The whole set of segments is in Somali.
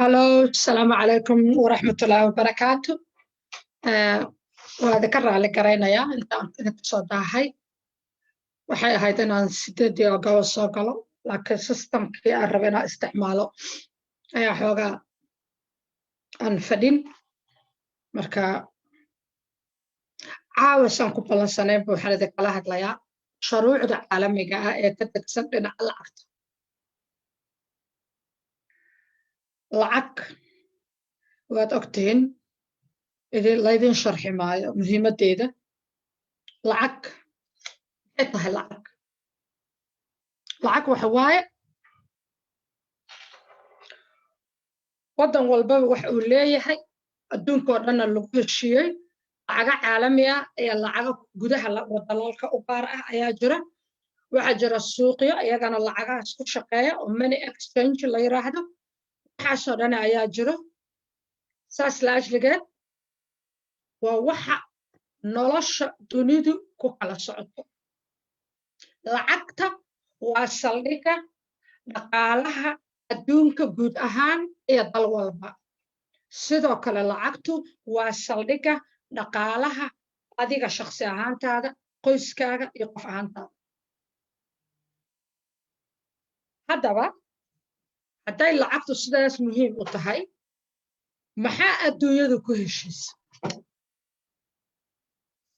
Halo, asalaamu calaykum waraxmatullaahi wabarakaatu. Waa idinka raali garaynayaa intaan idinka soo daahay. Waxay ahayd inaan 8dii oo gabo soo galo, laakiin systemkii aan raba inaan isticmaalo ayaa xoogaa aan fadhin. Marka caawisaan ku ballansanayn bu waxaan idinkala hadlayaa shuruucda caalamiga ah ee ka degsan dhinaca lacagta. Lacag waad ogtihiin, laydin sharxi maayo muhiimaddeeda. Lacag maxay tahay? Lacag waxa waaye waddan walbaba wax uu leeyahay, adduunkoo dhanna lagu heshiiyey. Lacago caalami ah iyo lacago gudaha wadalalka u gaar ah ayaa jira. Waxaa jira suuqyo iyagana lacagahaas ku shaqeeya oo money exchange la yiraahdo. Waxaasoo dhan ayaa jiro. Saas la ajligeed waa waxa nolosha dunidu ku kala socoto. Lacagta waa saldhigga dhaqaalaha adduunka guud ahaan iyo dal walba. Sidoo kale lacagtu waa saldhigga dhaqaalaha adiga shakhsi ahaantaada, qoyskaaga iyo qof ahaantaada. Haddaba hadday lacagtu sidaas muhiim u tahay, maxaa adduunyadu ku heshiisa?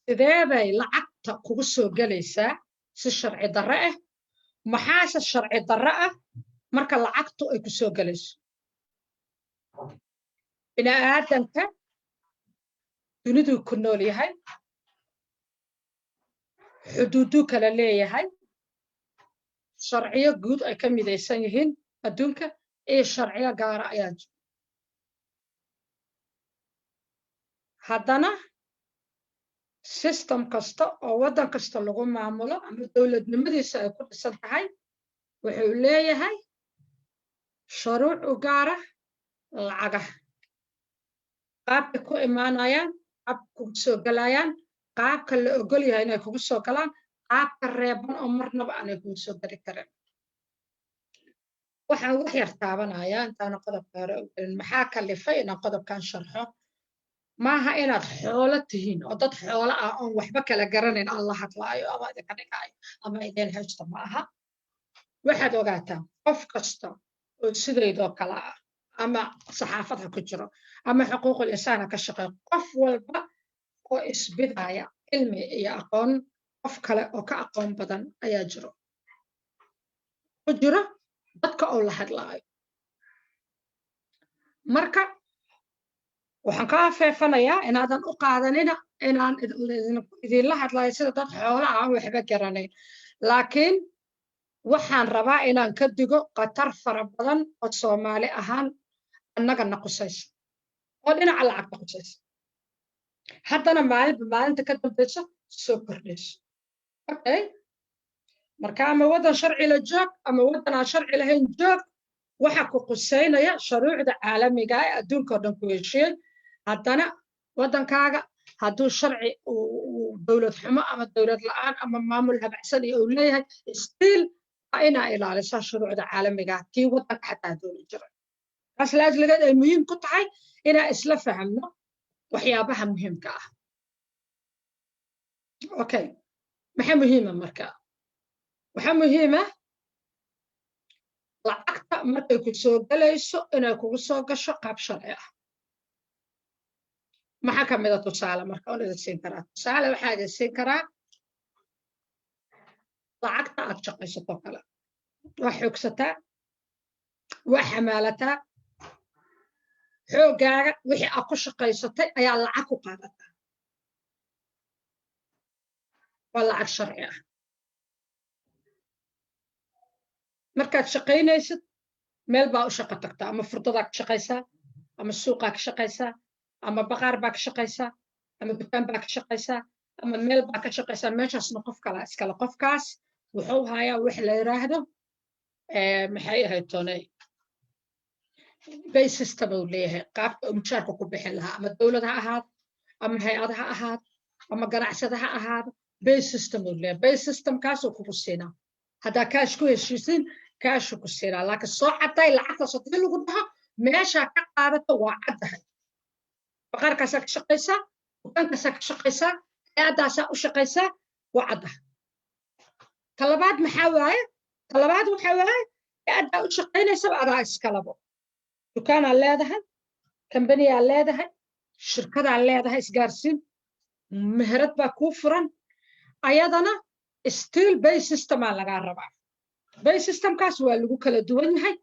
Sidee bay lacagta kugu soo gelaysaa si sharci darre ah? Maxaase sharci darre ah marka lacagtu ay ku soo gelayso? Bini'aadanka duniduu ku nool yahay, xuduuduu kala leeyahay, sharciyo guud ay ka midaysan yihiin adduunka iyo sharciyo gaara ayaa jira. Haddana system kasta oo waddan kasta lagu maamulo ama dowladnimadiisa ay ku dhisan tahay wuxuu leeyahay shuruuc u gaara lacagaha, qaabka ku imaanayaan, qaabka kugu soo gelayaan, qaabka la ogol yahay inay kugu soo galaan, qaabka reeban oo marnaba aanay kugu soo geli karin. Waxaan wax yar taabanayaa intaana qodobka hore u gelin. Maxaa kalifay inaan qodobkan sharxo? Maaha inaad xoolo tihiin oo dad xoolo ah oon waxba kala garanayn aan la hadlaayo ama idinka dhigaayo ama idin haysto, ma aha. Waxaad ogaataa qof kasta oo sidaydoo kale ah, ama saxaafad ha ku jiro ama xuquuqul insaan ha ka shaqeeyo, qof walba oo isbidaya cilmi iyo aqoon, qof kale oo ka aqoon badan ayaa jiro ku jiro dadka oo la hadlaayo. Marka waxaan ka afeefanayaa inaadan u qaadanina inaan idinla hadlayo sida dad xoolo ah aan waxba garanayn, laakiin waxaan rabaa inaan ka digo khatar fara badan oo Soomaali ahaan annagana qusaysa oo dhinaca lacagta qusaysa, haddana maalinba maalinta ka dambaysa soo kordhayso. Okay, marka ama waddan sharci la joog ama waddan aan sharci lahayn joog, waxa ku qusaynaya shuruucda caalamiga ah ee adduunka oo dhan ku heshiiyey. Haddana waddankaaga hadduu sharci uu dowlad xumo ama dowlad la'aan ama maamul habacsan iyo uu leeyahay, still waa inaa ilaalisaa shuruucda caalamiga ah tii waddanka xataa dowlad jira. Taas laajligeed ay muhiim ku tahay inaa isla fahamno waxyaabaha muhiimka ah. Okay, maxaa muhiima marka? Waxaa muhiima lacagta markay ku soo gelayso inay kugu soo gasho qaab sharci ah. Maxaa ka mida tusaale marka oon idin siin karaa? Tusaale waxaa idin siin karaa lacagta aad shaqaysato kale. Waa xoogsataa, waa xamaalataa, xooggaaga wixii aad ku shaqaysatay ayaa lacag ku qaadataa, waa lacag sharci ah. Markaad shaqaynaysid meel baa u shaqo tagtaa, ama furdadaa ka shaqaysaa, ama suuqaa ka shaqaysaa, ama baqaar baa ka shaqaysaa, ama dukaan baa ka shaqaysaa, ama meel baa ka shaqaysaa. Meeshaasna qof kala iskale. Qofkaas wuxuu hayaa wax la yiraahdo, maxay ahayd toney, bay system uu leeyahay qaabka uu mushaarka ku bixin lahaa, ama dowlad ha ahaado ama hay-ad ha ahaado ama ganacsada ha ahaado, bay system uu leeyahay. Bay systemkaasuu kugu siinaa. Haddaa kaash ku heshiisiin, kaashu ku siinaa, laakiin soo cadday lacagtaas haddii lagu dhaho Meeshaa ka qaadato waa caddahay: baqaarkaasaa ka shaqaysaa, dukaankaasaa ka shaqaysaa, hay-addaasaa u shaqaysaa, waa caddahay. Talabaad maxaa waaye? Talabaad waxaa waaye, hay-addaa u shaqaynaysaba adaa iskalabo. Dukaanaa leedahay, kambaniyaa leedahay, shirkadaa leedahay, isgaarsiin, meherad baa kuu furan. Ayadana still pay systemaa lagaa rabaa. Pay systemkaas waa lagu kala duwan yahay.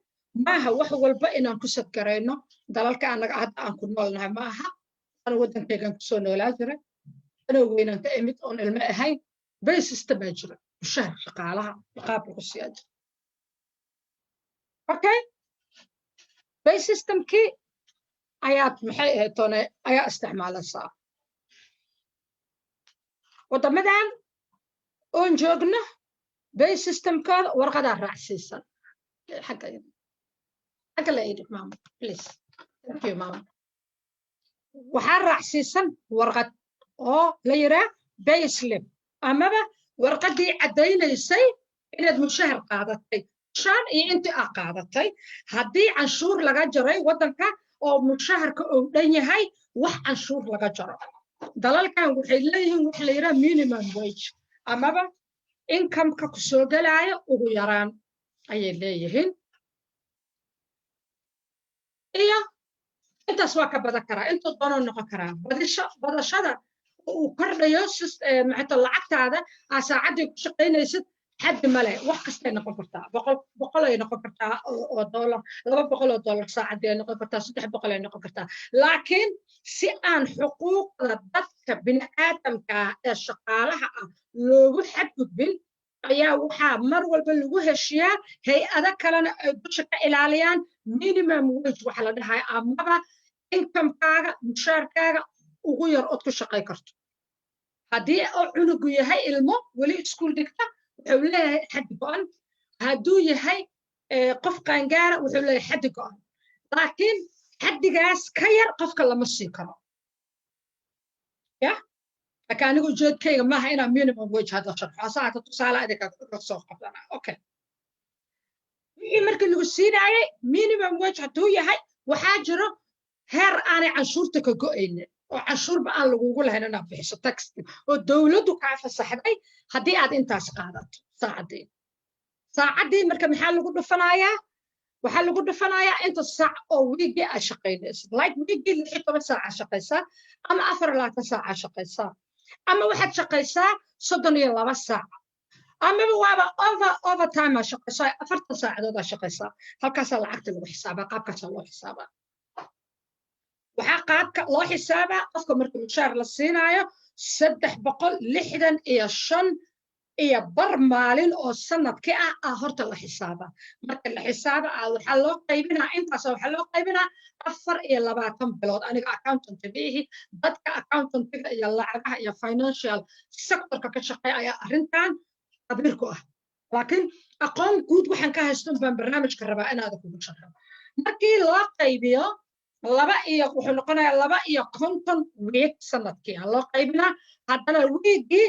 Maaha wax walba inaan ku sadgarayno dalalka annaga hadda aan ku noolnahay. Ma aha. Ana waddankaygan kusoo noolaa jiray, anoo weynaan ka imid oon ilmo ahayn. Pay system baa jira, mushahar shaqaalaha qaab lagu siiyaa jira. Okay, pay systemkii ayaad, maxay ahayd toone, ayaa isticmaalaysaa. Waddamadan oon joogno pay systemkooda warqadaa raacsiisan. Xagga xagga la idhi, mama, please, thank you, mama. Waxaa raacsiisan warqad oo la yiraa payslip, amaba warqaddii caddaynaysay inaad mushahar qaadatay shan iyo intii aad qaadatay. Haddii canshuur laga jaray waddanka oo mushaharka uu dhan yahay wax canshuur laga jaro, dalalkan waxay leeyihiin wax la yidhaha minimum wage, amaba incomeka ku soo gelaayo ugu yaraan ayay leeyihiin. Iyo intaas waa ka badan karaa, intuu doonoo noqon karaa. Badisho, badashada uu kordhayo maxayto lacagtaada aa saacaddii ku shaqaynaysid xaddi male. Wax kastay noqon kartaa: 100, 100 ay noqon kartaa oo dollar, 200 oo dollar saacaddii ay noqon kartaa, 300 ay noqon kartaa. Laakiin si aan xuquuqda dadka bini'aadamka ah ee shaqaalaha ah loogu xadgudbin ayaa waxaa mar walba lagu heshiyaa, hay-ado kalena ay dusha ka ilaaliyaan, minimum wage waxa la dhahaya, amaba incomekaaga, mushaarkaaga ugu yar ood ku shaqay karto. Haddii oo cunugu yahay ilmo weli iskuul dhigta, wuxuu leeyahay xaddi go'an. Hadduu yahay qof qaangaara, wuxuu leeyahay xaddi go'an, laakiin xaddigaas ka yar qofka lama sii karo. Ya, laakiin anigu ujeedkayga maaha inaan minimum wage hadda sharxo, asa hata tusaale adinka ka soo qabdana. Okay, wixii markii lagu siinaayay minimum wage hadduu yahay, waxaa jiro heer aanay canshuurta ka go'aynin oo canshuurba aan lagugu lahayn inaad bixiso tax, oo dowladdu kaa fasaxday haddii aad intaas qaadato saacaddii. Saacaddii marka maxaa lagu dhufanayaa? Waxaa lagu dhufanayaa inta saac oo wiigii aad shaqaynaysid. Like wiigii 16 saaca shaqaysaa, ama 24 saaca shaqaysaa, ama waxaad shaqaysaa 32 saac, amaba waaba overtime aad shaqaysaa, 40 saacadood aad shaqaysaa. Halkaasaa lacagta lagu xisaabaa, qaabkaasaa loo xisaabaa. Waxaa qaabka loo xisaabaa qofka marka mushaar la siinaayo 365.5 maalin oo sanadkii ah ah horta la xisaabaa. Marka la xisaaba ah, waxaa loo qaybinaa intaas, waxaa loo qaybinaa 24 bilood. Aniga accountant biihi. Dadka accountantiga iyo lacagaha iyo financial sectorka ka shaqeeya ayaa arrintan khabiir ku ah, laakiin aqoon guud waxaan ka haysto baan barnaamijka rabaa inaada kugu sharxo. Markii loo qaybiyo laba iyo, wuxuu noqonayaa 52 week sanadkii aa loo qaybinaa. Haddana wiigii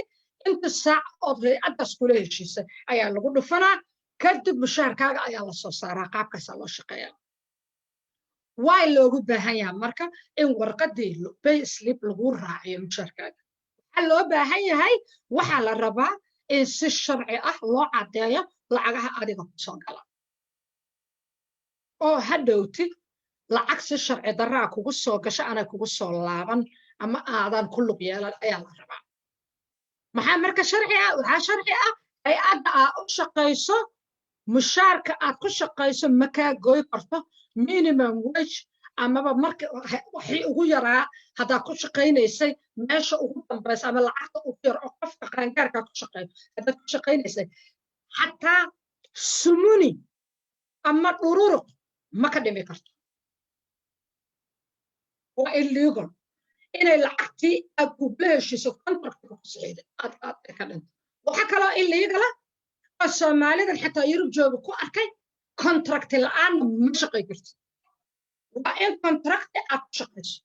inta saac ood hay-addaas kula heshiisay ayaa lagu dhufanaa. Kadib mushaharkaaga ayaa la soo saaraa. Qaabkaasaa loo shaqeeyaa. Waa loogu baahan yahay marka in warqaddii pay slip lagu raaciyo mushaharkaaga. Waxaa loo baahan yahay, waxaa la rabaa in si sharci ah loo caddeeyo lacagaha adiga kusoo gala, oo hadhowti lacag si sharci darraa kugu soo gasho aanay kugu soo laaban ama aadan ku lug yeelan ayaa la rabaa. Maxaa marka sharci ah? Waxaa sharci ah hay-adda aa u shaqayso mushaarka aad ku shaqayso ma kaa goy karto minimum wage, amaba marka waxii ugu yaraa haddaad ku shaqaynaysay meesha ugu dambaysa, ama lacagta ugu yar oo qofka qaangaarka ku shaqeeyo haddaad ku shaqaynaysay, xataa sumuni ama dhururuq ma ka dhimi karto. Waa illegal inay lacagtii aad kugula heshiiso, contractka ku saxiiday, aad ka dhinto. Waxaa kaloo illegal ah oo Soomaalidan xataa Yurub jooga ku arkay, contract la'aanna ma shaqay kartid. Waa in contract aad ku shaqayso.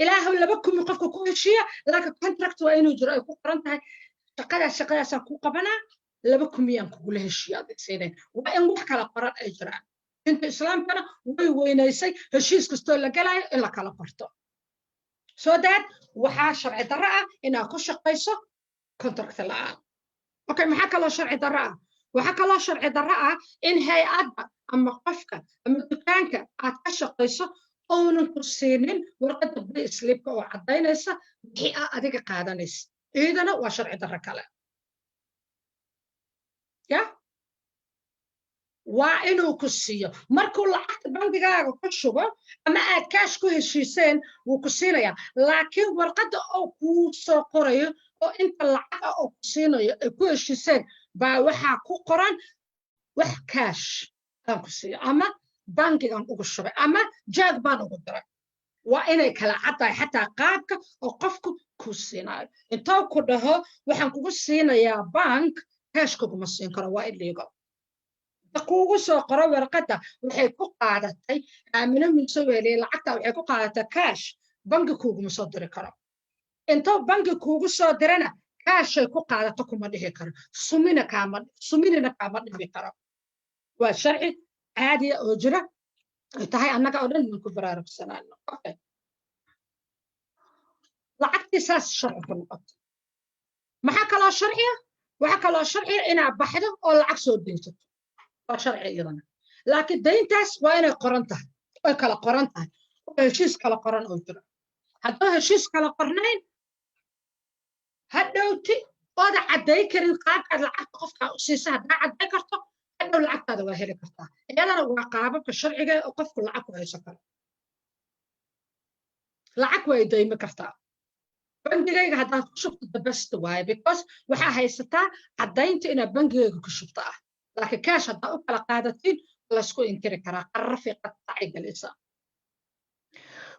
Ilaahu laba kumi qofka ku heshiiya, laakiin contract waa inuu jiro ay ku qoran tahay shaqadaas, shaqadaasaan ku qabanaa, laba kumiyaan kugula heshiiya aad siinay. Waa in wax kala qoran ay jiraan. Diinta Islaamkana way weynaysay heshiis kastoo la galayo in la kala qorto. So that waxaa sharci darro ah inaad ku shaqayso contract la'aan. Okay, maxaa kaloo sharci darro ah? Waxaa kaloo sharci darro ah in hay'adda ama qofka ama dukaanka aad ka shaqayso uunan ku siinin warqadda pay slipka oo caddaynaysa wixii aa adiga qaadanaysa. Iyadana waa sharci darro kale. Ya, waa inuu ku siiyo markuu lacagta bangigaaga ku shubo ama aad cash ku heshiiseen, wuu ku siinayaa, laakiin warqadda oo kuu soo qorayo oo inta lacag ah oo ku siinayo ay ku heshiiseen baa waxaa ku qoran wax cash aan ku siiyo ama bangigan ugu shubay ama jeeg baan ugu diray. Waa inay kala caddahay xataa qaabka oo qofku ku siinayo. Intuu ku dhaho "Waxaan kugu siinayaa bank", cash kuguma siin karo, waa illegal. Kuugu soo qoro warqadda waxay ku qaadatay Aamino Muuse Weeliye, lacagta waxay ku qaadatay cash, bangi kuuguma soo diri karo. Intuu bangi kuugu soo dirana cashay ku qaadato kuma dhihi karo, sumina kaama suminina kaama dhibi karo. Waa sharci caadiya oo jira ay tahay annaga oo dhan inaan ku baraarugsanaano. Okay, lacagtii saas sharci ku noqoto. Maxaa kaloo sharciya? Waxaa kaloo sharciya inaad baxdo oo lacag soo deynsato, waa sharci iyadana, laakiin dayntaas waa inay qoran tahay, oy kala qoran tahay, oo heshiis kala qoran oo jiro. Hadduu heshiis kala qornayn, hadhowti ooda cadday karin qaabkaad lacagta qofkaa u siisa, haddaa cadday karto, hadhow lacagtaada waa heli kartaa. Iyadana waa qaababka sharciga oo qofku lacag ku haysan karo. Lacag waa daymi kartaa. Bangigayga haddaad ku shubto, the best waaye, because waxaa haysataa caddaynta inaad bangigayga ku shubto ah. Laakiin cash haddaa u kala qaadatiin, laysku inkiri karaa, qararfi qatacay galaysaa.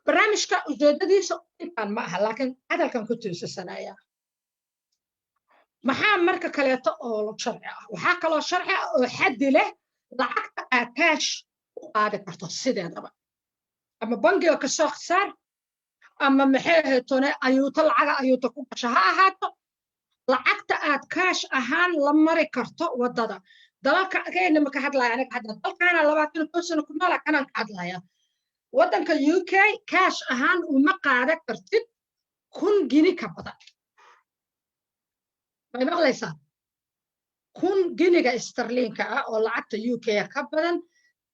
Barnaamijka ujeedadiisa intaan ma aha, laakiin hadalkan ku tiirsasanaya. Maxaa marka kaleeto oo sharci ah? Waxaa kaloo sharci ah oo xaddi leh lacagta aad cash u qaadi karto sideedaba, ama bangiga ka soo saar ama maxay ahayd ayuuto, lacaga ayuuto ku gasho ha ahaato. Lacagta aad cash ahaan la mari karto waddada dalalka kenya ma ka hadlaya aniga hadda, dalkaana 21 sano ku noola kanaan ka hadlaya. Waddanka UK cash ahaan uma qaadan kartid 1000 gini ka badan. May maqlaysaa? 1000 giniga sterliinka ah oo lacagta UK ka badan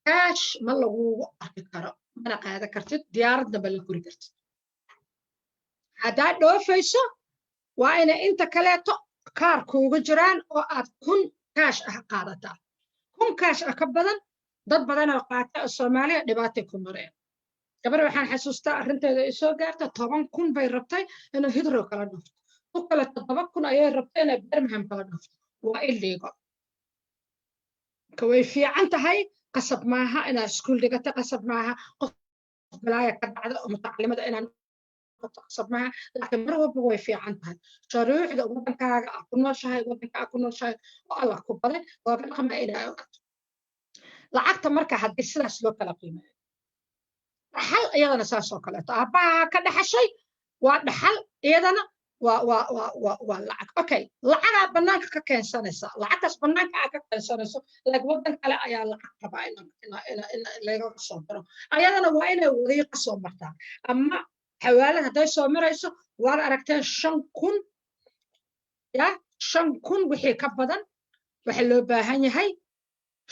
cash ma lagugu arki karo, mana qaadan kartid, diyaaradna ma la guri kartid. Haddaad dhoofayso, waa inay inta kaleeto kaar kuugu jiraan oo aad 1000 cash ah qaadataa. 1000 cash ah ka badan, dad badan oo qaata oo Soomaaliya dhibaatay ku mareen. Gabar waxaan xasuustaa arrinteeda ay soo gaarta, 10,000 bay rabtay inuu Heathrow kala dhufto, ku kale 7000 ayay rabtay inay Birmingham kala dhufto. Waa illegal. Ka way fiican tahay, qasab maaha inaad iskuul dhigata, qasab maaha qof balaaya ka dhacda oo mutacalimada inaan noqoto, qasab maaha, laakiin mar walba way fiican tahay shuruucda waddankaaga aad ku nooshahay, waddanka aad ku nooshahay oo Allah ku baday looga dhaqmaa inaa ogaato. Lacagta marka haddii sidaas loo kala qiimeeyo, dhaxal iyadana saas oo kaleeto, aabbaha ka dhaxashay waa dhaxal, iyadana waa lacag. Okay, lacagaa bannaanka ka keensanaysa, lacagtaas bannaanka aad ka keensanayso, like waddan kale ayaa lacag rabaa in lagaga soo diro, ayadana waa inay wadiiqa soo martaa ama xawaalad hadday soo marayso. Waad aragteen, 5000 ya 5000 wixii ka badan waxa loo baahan yahay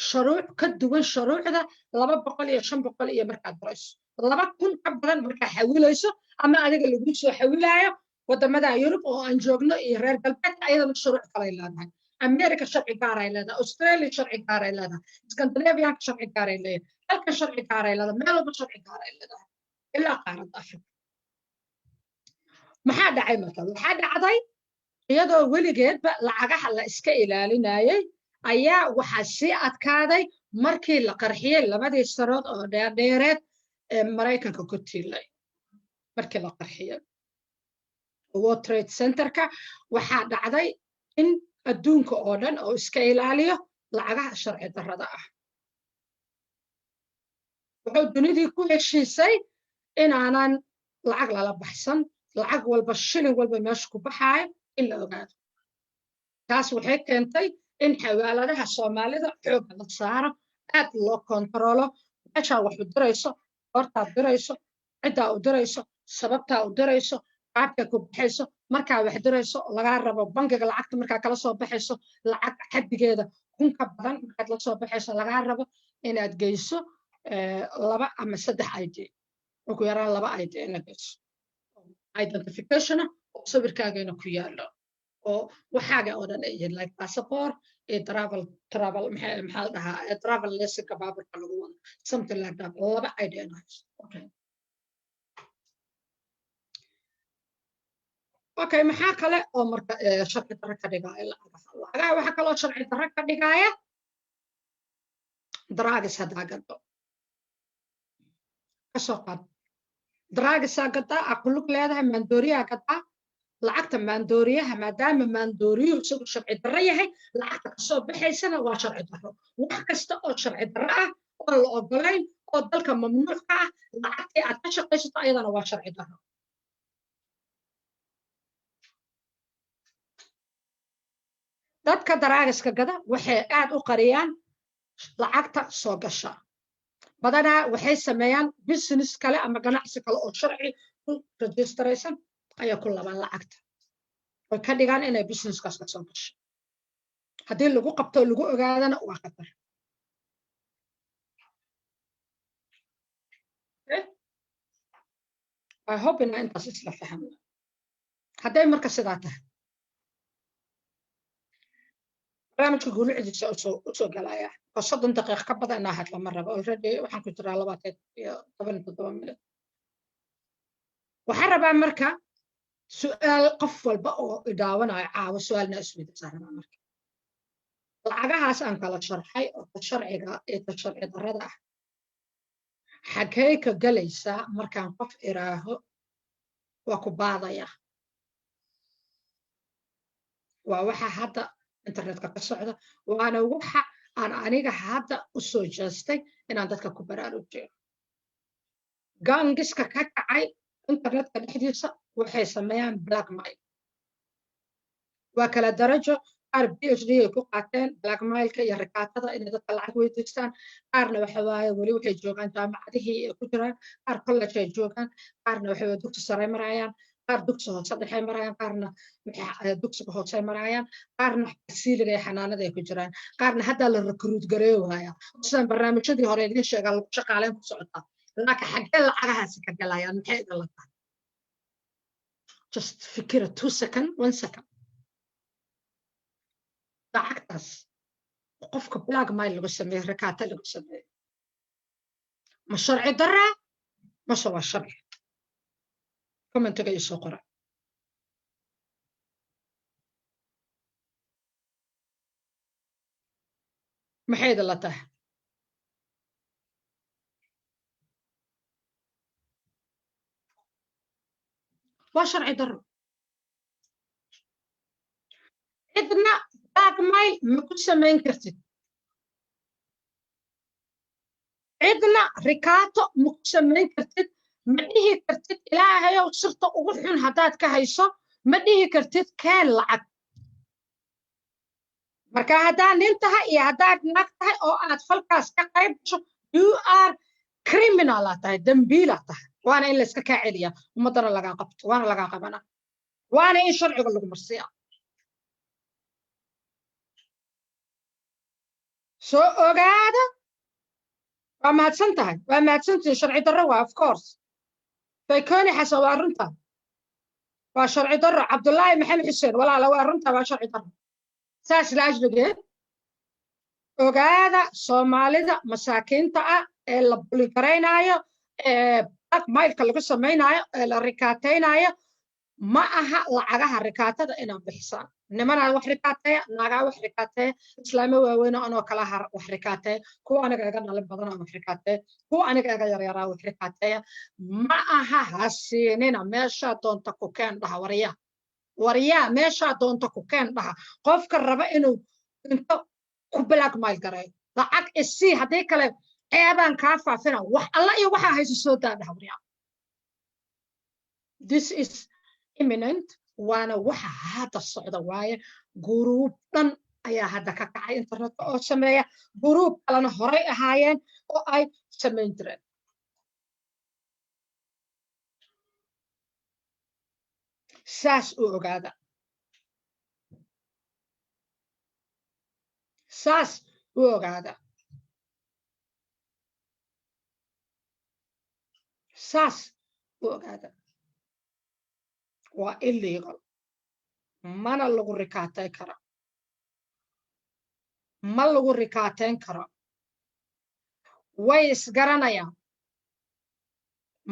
shuruuc ka duwan shuruucda 200 iyo 500 iyo markaad dirayso. 2000 ka badan markaa xawilayso ama adiga lagu soo xawilaayo, wadamada Yurub oo aan joogno iyo reer galbeedka ayadana shuruuc kalay leedahay. America sharci gaaray leedahay, Australia sharci gaaray leedahay, Scandinavianka sharci gaaray leeyahay, halkan sharci gaaray leedahay, meel walba sharci gaaray leedahay, ilaa qaaradda Africa. Maxaa dhacay marka? Waxaa dhacday iyadoo weligeedba lacagaha la iska ilaalinayay ayaa waxaa sii adkaaday markii la qarxiyey labadii sarood oo dheerdheereed ee Maraykanka ku tiilay. Markii la qarxiyey World Trade Centerka, waxaa dhacday in adduunka oo dhan oo iska ilaaliyo lacagaha sharci darrada ah. Wuxuu dunidii ku heshiisay inaanan lacag lala baxsan, lacag walba, shilin walba meesha ku baxaayo in la ogaado. Taas waxay keentay in xawaaladaha Soomaalida xoogga la saaro, Aad loo kontaroolo meeshaa wax u dirayso, goortaad dirayso, ciddaa u dirayso, sababtaa u dirayso, qaabkay ku baxayso. Markaa wax dirayso, lagaa rabo bangiga lacagta markaa kala soo baxayso, lacag xaddigeeda 1000 ka badan markaad la soo baxayso, lagaa rabo inaad geyso laba ama saddex ID, ugu yaraan laba ID inaad geyso, identification-a oo sawirkaagana ku yaallo oo waxaaga oo dhan ay yihiin, like passport iyo travel maxaa la dhahaa, travel license-ka baaburka lagu wado, something like that. Laba ID inaad hayso. Okay, maxaa kale oo marka sharci darro ka dhigaya lacagaha? Lacagaha waxaa kaloo sharci darro ka dhigaya drugs. Haddaa gado, kasoo qaad drugs-aa gadaa, aa ku lug leedahay, maandooriyaa gadaa. Lacagta maandooriyaha, maadaama maandooriyuhu isagu sharci darro yahay, lacagta kasoo baxaysana waa sharci darro. Wax kasta oo sharci darro ah oo la ogolayn oo dalka mamnuuc ka ah, lacagtii aad ka shaqaysato ayadana waa sharci darro. Dadka drugs-ka gada waxay aad u qariyaan lacagta soo gasha. Badanaa waxay sameeyaan business kale ama ganacsi kale oo sharci ku register-aysan ayay ku labaan lacagta, way ka dhigaan inay business-kaas ka soo gasho. Haddii lagu qabto oo lagu ogaadana, waa khatar. I hope inaa intaas isla fahmno. Hadday marka sidaa tahay, barnaamijka guulucidiisa usoo galaya oo 30 daqiiq ka badan inaa hadla ma rabo. Already waxaan ku jiraa 27 minute. Waxaan rabaa marka su'aal qof walba oo idaawanayo caawo su'aalna isweydiisaa rabaa. Marka lacagahaas aan kala sharxay oo ta sharciga iyo ta sharci darrada ah, xagee ka galaysaa markaan qof iraaho waa ku baadaya? Waa waxa hadda internetka ka socda, waana waxa aan aniga hadda u soo jeestay inaan dadka ku baraarujiyo. Gangs-ka ka kacay internetka dhexdiisa waxay sameeyaan blackmail. Waa kala darajo. Qaar PhD ay ku qaateen blackmail-ka iyo rikaatada, inay dadka lacag weydiistaan. Qaarna waxa waaye weli waxay joogaan jaamacadihii ay ku jiraan, qaar college ay joogaan, qaarna waxa waaye dugsi sare marayaan, qaar dugsi hoose dhexe marayaan, qaarna dugsiga hoose marayaan, qaarna siiliga iyo xanaanada ay ku jiraan, qaarna haddaa la recruit gareeyo waaya, sidaan barnaamijyadii hore idiin sheegaa, lagu shaqaaleyn ku socotaa. Laakiin xaggee lacagahaasi ka galayaan? Maxay idin la tahay? Just fikira 2 second, 1 second. Lacagtaas qofka blackmail lagu sameeye, rakaata lagu sameeye, ma sharci daraa mase waa sharci? Comment-iga ii soo qora. Maxay idin la tahay? Waa sharci daro. Cidna blackmail ma ku samayn kartid, cidna rikaato ma ku samayn kartid. Ma dhihi kartid Ilaahayow sirta ugu xun haddaad ka hayso, ma dhihi kartid keen lacag. Marka haddaad nin tahay iyo haddaad naag tahay oo aad falkaas ka qayb gasho, you are criminal aa tahay, dembiilaa tahay. Waana in layska kaa celiyaa, ummaddana lagaa qabto, waana lagaa qabanaa, waana in sharciga lagu marsiyaa. Soo ogaada. Waa mahadsan tahay, waa mahadsantihin. Sharci darro waa, of course. Faykoni Xasan, waa runta, waa sharci darro. Cabdullaahi Maxamed Xuseen, walaala, waa runta, waa sharci darro. Saas laajligeed, ogaada, Soomaalida masaakiinta ah ee la bully-garaynaayo, ee blackmail-ka lagu samaynaayo, ee la rikaataynaayo, ma aha lacagaha rikaatada inaad bixisaan. Nimanaa wax rikaateeya, naagaa wax rikaateeya, islaamo waaweyn anoo kala har wax rikaateeya, kuwa aniga iga dhalin badanaa wax rikaateeya, kuwa aniga iga yaryaraa wax rikaateeya. Ma aha, ha siinina. Meeshaa doonta ku keen dhaha. Waryaa, waryaa, meeshaa doonta ku keen dhaha. Qofka raba inuu into ku blackmail gareeyo, lacag isii, haddii kale ceebaan kaa faafina, wax alla iyo waxaa hayso soo daa dhaha. Waryaa, this is imminent, waana waxa hadda socda waaye. Group dhan Ayaa hadda ka kacay internetka oo sameeya. Group kalena horay ahaayeen oo ay samayn jireen. Saas u ogaada, saas u ogaada, saas u ogaada. Waa illegal, mana lagu rikaatay karo, ma lagu rikaateyn karo. Way isgaranayaan,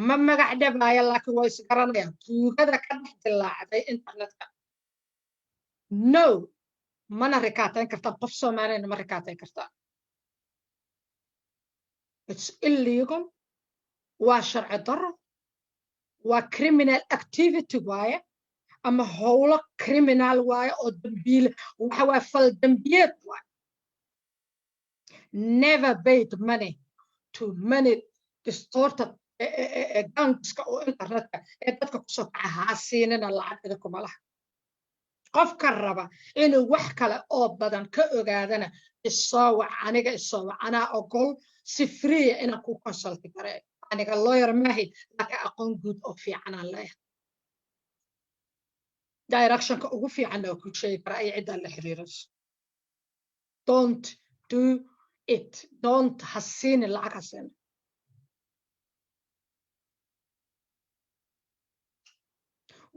ma magac dhabaaya, laakiin way isgaranayaan tuugada ka dhex dilaacday internetka. No, mana rikaateyn kartaan, qof Soomaaliyana ma rikaateyn kartaan. It's illegal, waa sharci darro, waa criminal activity waaye, ama howlo criminal waaye oo dambiile waxa waaye, fal dambiyeed waaye. Never paid money to money distorted gangska oo internetka ee dadka kusoo kaca. Haa, siinina lacag idinkuma laha. Qofka raba inuu wax kale oo badan ka ogaadana, isoo wac aniga, isoo wac. Anaa ogol si free ah inaan ku consult gareeyo. Aniga lawyer maahi, laakiin aqoon guud oo fiicanaan leeyahay. Directionka ugu fiicanna waa ku sheegi karaa iyo ciddaa la xiriirayso. Don't do it, don't. Ha siinin lacag, ha siinin.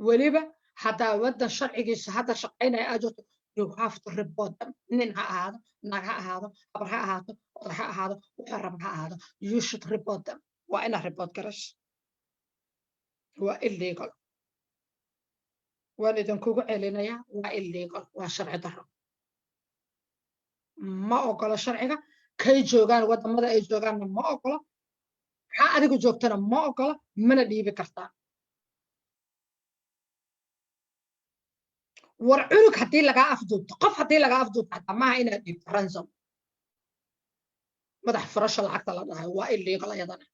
Weliba haddaa waddan sharcigiisa hadda shaqaynaya aad joogto, you have to report them. Nin ha ahaado, naag ha ahaado, habar ha ahaato, oday ha ahaado, wuxuu raba ha ahaado, you should report them. Waa inaad report garayso. Waa illegal. Waan idinkugu celinayaa, waa illegal, waa sharci darro, ma ogolo sharciga. Kay joogaan, waddamada ay joogaanna ma ogolo, maxaa adigu joogtana ma ogolo, mana dhiibi kartaa. War cunug haddii lagaa afduubto, qof haddii lagaa afduubto, xataa maaha inaad dhiibto ransom, madax furasho lacagta la dhahay. Waa illegal ayadana.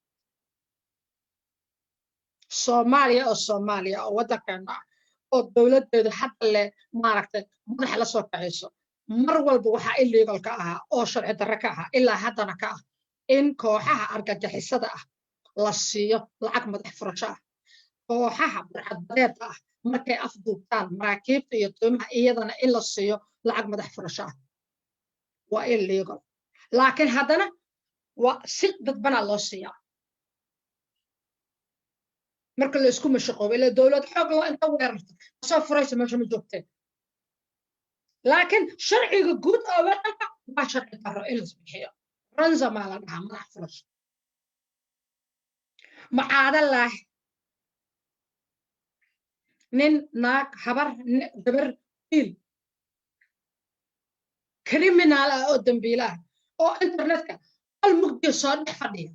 Soomaaliya oo Soomaaliya oo waddankeena ah oo dowladdeedu hadda le maaragtay madaxa la soo kacayso, mar walba waxaa illegal ka ahaa oo sharci darre ka ahaa, ilaa haddana ka ah, in kooxaha argagixisada ah la siiyo lacag madax furasho ah. Kooxaha burcadbadeedda ah markay afduubtaan maraakiibta iyo doomaha, iyadana in la siiyo lacag madax furasho ah waa illegal, laakiin haddana waa si dadbanaa loo siiyaa marka la isku mashaqoobo. Ila dowlad xoog loo inta weerarto kasoo furaysa meesha ma joogteen, laakiin sharciga guud oo waddanka waa sharci darro in las bixiyo ransom-aa la dhahaa, madax furasho. Macaadalaah, nin, naag, habar, gabar, wiil criminal ah oo dambiile ah oo internetka qol mugdiya soo dhex fadhiya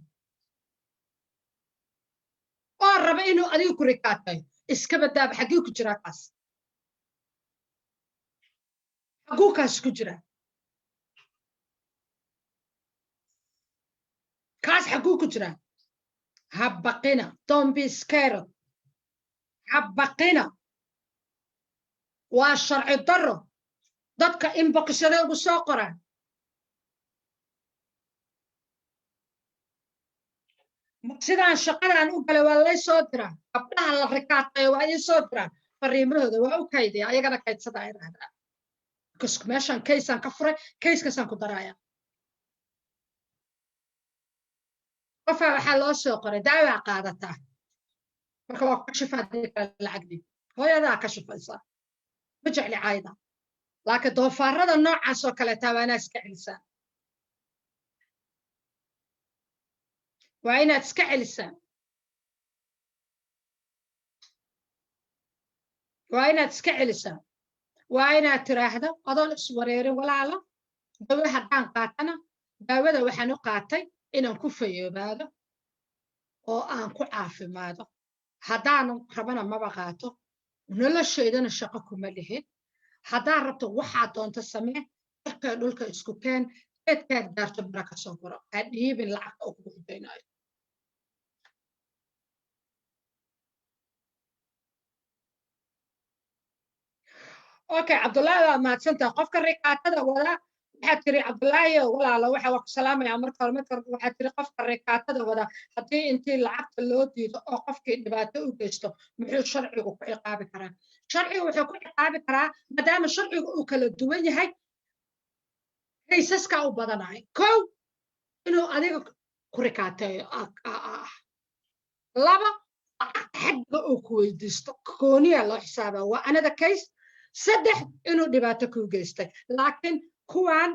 oo raba inuu adiga ku rikaatayo, iska badaaba. Xaggee ku jiraa kaas? Xagguu kaas ku jiraa? Kaas xagguu ku jiraa? Ha baqina, don't be scared, ha baqina. Waa sharci darro. Dadka inboxyada ugu soo qoraan, sidaan shaqadan u galay, waa lay soo diraa. Gabdhaha la rikaatayo waa ii soo diraan fariimahooda, waa u kaydiya, ayagana kaydsada ay dhahdaa, because meeshaan kaysaan ka furay, kayskaasaan ku daraya. Qofaa waxaa loo soo qoray, daawaa qaadataa, marka waa ku shifaa kale lacagdii hooyadaa ka shifaysaa. Ma jecli caayda, laakiin doofaarada noocaas oo kaleetaa waa inaad iska celisaan, waa inaad iska celisaan, waa inaad iska celisaan. Waa inaad tiraahdo adoon iswareerin: "Walaalo, dawo haddaan qaatana, daawada waxaan u qaatay inaan ku fayoobaado oo aan ku caafimaado. Haddaanan rabana maba qaato, noloshaydana shaqo kuma lihin. Haddaan rabto, waxaad doonto samee, cirka dhulka isku keen, geedkaad gaarto bara ka soo guro. Ha dhiibin lacagta oo kugu xujaynayo." Okay, Cabdullaahi, waa mahadsantaha. Qofka rikaatada wada, waxaad tiri, Cabdullaahi walaalo, waxa waa ku salaamayaa marka hore. Marka waxaad tiri, qofka rikaatada wada haddii intii lacagta loo diido oo qofkii dhibaato u geysto, muxuu sharcigu ku ciqaabi karaa? Sharcigu wuxuu ku ciqaabi karaa, maadaama sharcigu uu kala duwan yahay, cases-ka u badanahay: kow, inuu adiga ku rikaateeyo; laba, lacagta xagga uu ku weydiisto gooniya loo xisaabaa, waa another case; saddex, inuu dhibaato kuu geystay. Laakiin kuwan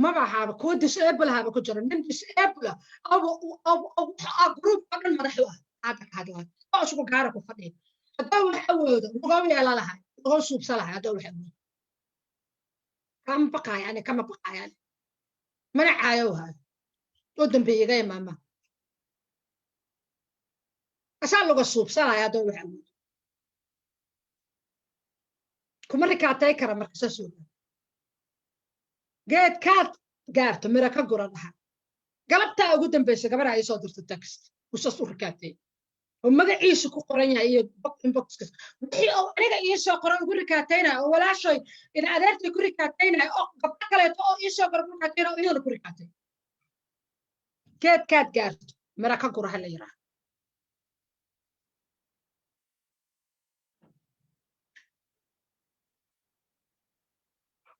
maba ahaaba kuwa disable haba ku jiro. Nin disable ah group oo dhan madax u ah hadda ka hadlaayo oo isku gaara ku fadhiya, hadduu wax awoodo lugoo yeela lahay, lugoo suubsa lahay. Hadduu wax awoodo, kama baqaaya ani, kama baqaaya ani, mana caayo hayo oo dambeeyay maama asaa luga suubsanaya. Hadduu wax awoodo kuma rikaatay kara. Marka saas ogaa, geedkaad gaarto mira ka gura dhaha. Galabtaa ugu dambaysa gabadha ay soo dirto text uu saas u rikaatay oo magaciisu ku qoran yahay iyo inboxkas wixii oo aniga ii soo qoray ugu rikaataynaya, oo walaashoy ina adeertay ku rikaataynaya, oo gabdho kaleeto oo ii soo qoray ku rikaataynaya, oo iyadana ku rikaatay. Geedkaad gaarto mira ka gura ha la yidhaha.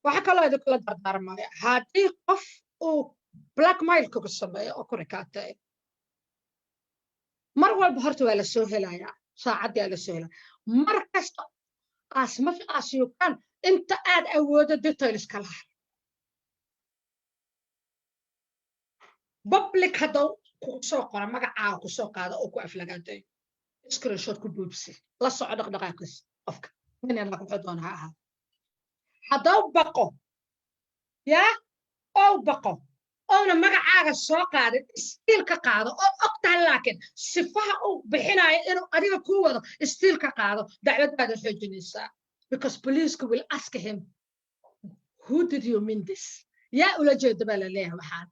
Waxaa kaloo idinkula dardaarmaya, haddii qof uu blackmail kugu sameeyo oo ku rikaateeyo, mar walba horta waa la soo helayaa, saacaddii aa la soo helaya. Mar kasta, as much as you can, inta aad awoodo, details kala har. Public haddau kugu soo qora, magacaaga kusoo qaada oo ku aflagaadeeyo, screenshot ku buubsi, la soco dhaqdhaqaaqiisa qofka. Nin wuxuu doona ha ahaado, haddau baqo yaa ou baqo ouna magacaaga soo qaadin, still ka qaado oo og tahay, laakiin sifaha uu bixinayo inuu adiga kuu wado, still ka qaado, dacwadbaada xoojinaysaa, because policeku will ask him, "Who did you mean this? Yaa ula jeeda?" baa la leeyahay. Waxaan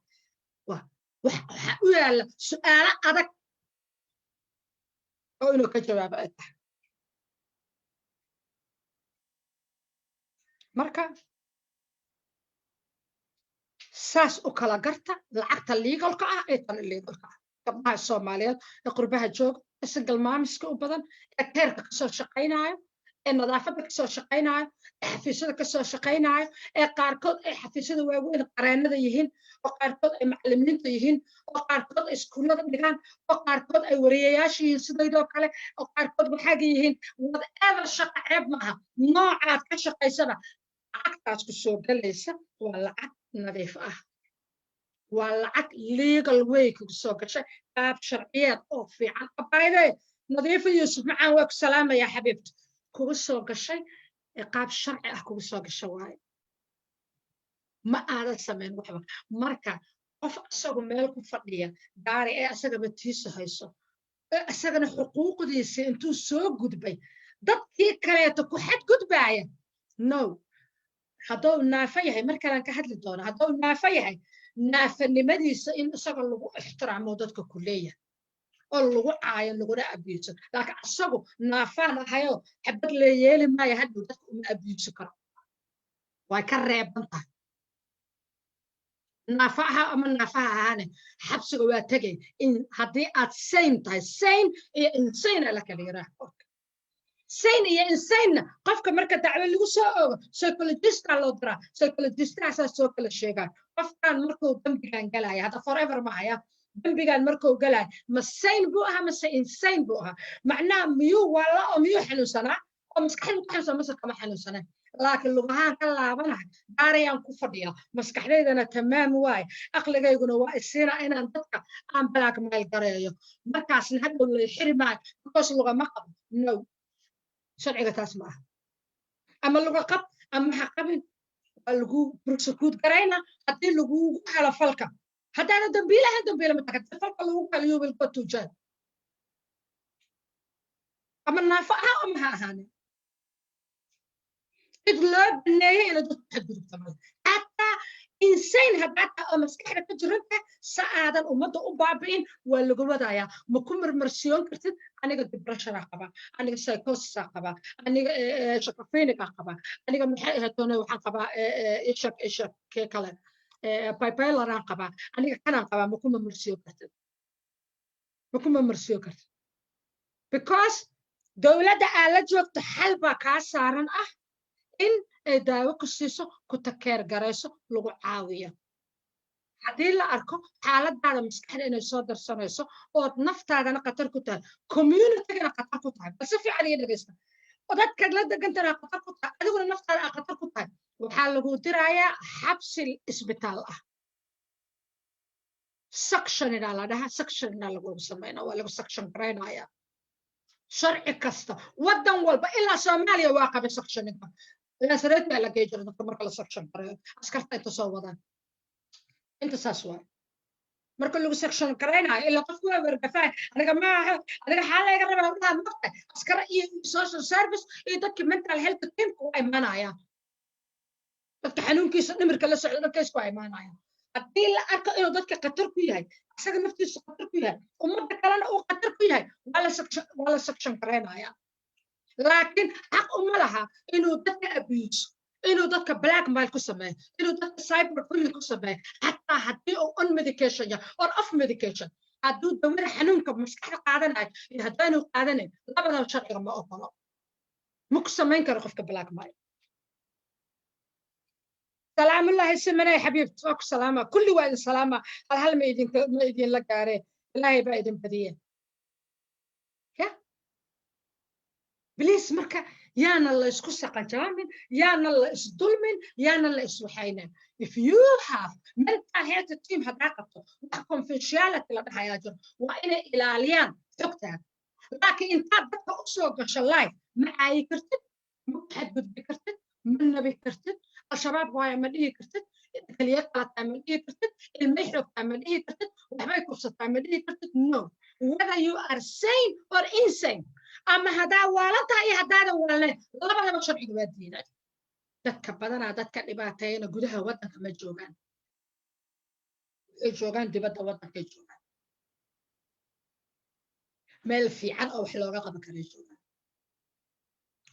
waxaa u yaalla su'aalo adag oo inuu ka jawaabo ay tahay. Marka saas u kala garta lacagta legalka ah ee tan illegalka ah. Gabdhaha Soomaaliyeed ee qurbaha jooga, ee single moms-ka u badan, ee care-ka kasoo shaqaynayo, ee nadaafadda kasoo shaqaynayo, ee xafiisyada kasoo shaqaynayo, ee qaarkood ay xafiisyada waaweyn qareennada yihiin, oo qaarkood ay macallimiinta yihiin, oo qaarkood ay iskuullada dhigaan, oo qaarkood ay wariyayaasha yihiin sidaydoo kale, oo qaarkood waxaaga yihiin, whatever, shaqa ceeb maaha. Noocaad ka shaqaysaba, lacagtaas ku soo galaysa waa lacag nadiif ah, waa lacag legal way kugu soo gashay, qaab sharciyeed oo fiican. Abayde Nadiifa Yuusuf macaan, waa ku salaamayaa xabiibta. Kugu soo gashay ee qaab sharci ah kugu soo gasha waaye, ma aadan samayn waxba. Marka qof isagu meel ku fadhiya gaari ee asagaba tiisa hayso, ee isagana xuquuqdiisa intuu soo gudbay dadkii kaleeto ku xadgudbaaya, no. Hadduu naafo yahay, mar kalaan ka hadli doona, hadduu naafo yahay, naafanimadiisa in isaga lagu ixtiraamo dadka ku leeyahay oo lagu caayo laguna abiiso, laakiin isagu naafaan ahayoo xabad lee yeeli maayo, hadhow dadka uma abiiso karo, way ka reeban tahay. Naafa aha ama naafaha ahaane, xabsiga waa tegay in haddii aad sane tahay. Sane iyo insane la kala yiraa. Sane iyo insane, qofka marka dacwo lagu soo ogo, psychologista loo diraa, psychologistahaasaa soo kala sheegaa qofkan markuu dambigan galaya. Hadda forever ma haya, dambigan markuu galaya ma sane buu ahaa mase insane buu ahaa? Macnaha miyuu wala oo miyuu xanuunsanaa oo maskaxdu ka xanuunsanaa mase kama xanuunsanaa? Laakiin lugahaan ka laabanahay, gaarayaan ku fadhiyaa, maskaxdaydana tamaam waaye, aqligayguna waa isiina inaan dadka aan blackmail gareeyo, markaasna hadhow lay xiri maayo because lugama qabo. No, sharciga taas ma aha. Ama luga qab ama ha qabin, waa lagu prosecute garayna haddii lagugu helo falka. Haddaana dambiile ahayn, dambiile ma tahay. Falka lagu helo, you will go to jail, ama naafo aha ama ha ahaanin. Cid loo baneeyey inay dadku xadgudubta male, xataa Insane haddaad tahay oo maskaxda ka jiranta, sa aadan ummadda u baabi'in waa lagu wadayaa. Ma ku marmarsiyoon kartid "Aniga depression aa qabaa, aniga psychosis aa qabaa, aniga schizophrenic aa qabaa, aniga maxay ahayd toona waxaan qabaa ishak ishak kee kale, bipolar aan qabaa, aniga kanaan qabaa." Ma ku marmarsiyo kartid, ma ku marmarsiyo kartid, because dowladda aa la joogto xal baa kaa saaran ah in ay daawo ku siiso, ku take care garayso, lagu caawiyo. Haddii la arko xaaladaada maskaxda inay soo darsanayso ood naftaadana khatar ku tahay, communitygana khatar ku tahay, bal si fiican iga dhegaysta, dadkaad la degantana khatar ku tahay, adiguna naftaada aa khatar ku tahay, waxaa lagu dirayaa xabsi isbitaal ah. Sectionina la dhahaa, sectionina lagu sameynaa, waa lagu section garaynaya. Sharci kasta, waddan walba ilaa Soomaaliya waa qabay sectioninka. Laasareed baa la gey jira dadka marka la section gareeyo, askarta inta soo wadaan inta saas waay. Marka lagu section garaynayo, ilaa qofku waa wergafaa, "Aniga maaha, aniga xaa layga rabaa?" Dhaha maqta askara iyo social service iyo dadkii mental health teamka waa imaanayaan. Dadka xanuunkiisa dhimirka la socda dadkaysku waa imaanayaan. Haddii la arko inuu dadka khatar ku yahay, isaga naftiisu khatar ku yahay, ummadda kalena uu khatar ku yahay, waa la section garaynaya. Laakiin xaq uma laha inuu dadka abuse, inuu dadka blackmail ku sameeyo, inuu dadka cyber bullying ku sameeyo, xataa haddii uu on medication yahay or off medication. Hadduu dawada xanuunka maskaxda qaadanayo iyo haddaanu qaadanayn, labadaba sharciga ma ogolo, ma ku samayn karo qofka blackmail. Salaamullaahi simanay xabiibt, waa ku salaama kulli, waa idin salaama. Hal hal ma idinka ma idinla gaareen, Ilaahay baa idin badiye ya. Please, marka yaana la isku saqajaamin, yaana la isdulmin, yaana la iswaxaynin. If you have mental health team haddaa qabto, wax confidentiality la dhahayaa jiro, waa inay ilaaliyaan xogtaada. Laakiin intaad dadka u soo gasho live, ma caayi kartid, ma xadgudbi kartid, ma nabi kartid, Al-Shabaab waayo ma dhihi kartid, keliya qalataa ma dhihi kartid, ilmay xoogtaa ma dhihi kartid, waxbay kufsataa ma dhihi kartid. No, whether you are sane or insane, ama haddaa waalan tahay iyo haddaadan waalnayn, labadaba sharciga waa diiday. Dadka badanaa dadka dhibaateeyana gudaha waddanka ma joogaan, waxay joogaan dibadda waddankay joogaan, meel fiican oo wax looga qaban karay joogaan.